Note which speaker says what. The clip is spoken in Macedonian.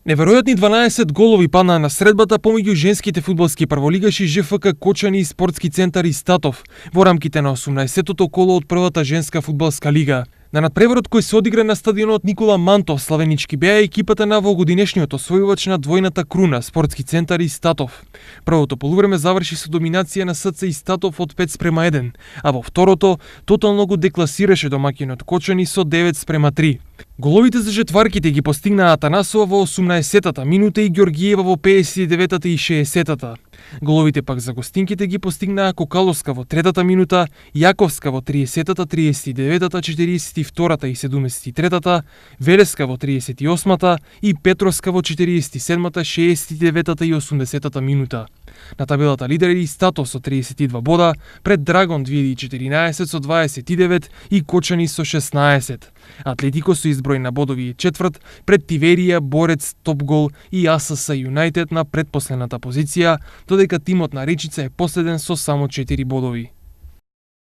Speaker 1: Неверојатни 12 голови паднаа на средбата помеѓу женските фудбалски прволигаши ЖФК Кочани и Спортски центар Истатов во рамките на 18-тото коло од првата женска фудбалска лига. На надпреварот кој се одигра на стадионот Никола Мантов славенички беа екипата на овогодинешниот освојувач на двојната круна Спортски центар Истатов. Првото полувреме заврши со доминација на СЦ Истатов од 5:1, а во второто тотално го декласираше домаќинот Кочани со 9:3. Головите за жетварките ги постигнаа Атанасова во 18-тата минута и Ѓоргиева во 59-тата и 60-тата. Головите пак за гостинките ги постигнаа Кокаловска во 3-тата минута, Јаковска во 30-тата, 39-тата, 42-та и 73-тата, Велеска во 38-та и Петровска во 47-та, 69-та и 80-та минута. На табелата лидери Истатов со 32 бода, пред Драгон 2014 со 29 и Кочани со 16. Атлетико со изброј на бодови четврт, пред Тиверија, Борец, Топгол и АСС Юнајтед на предпоследната позиција, додека тимот на Речица е последен со само 4 бодови.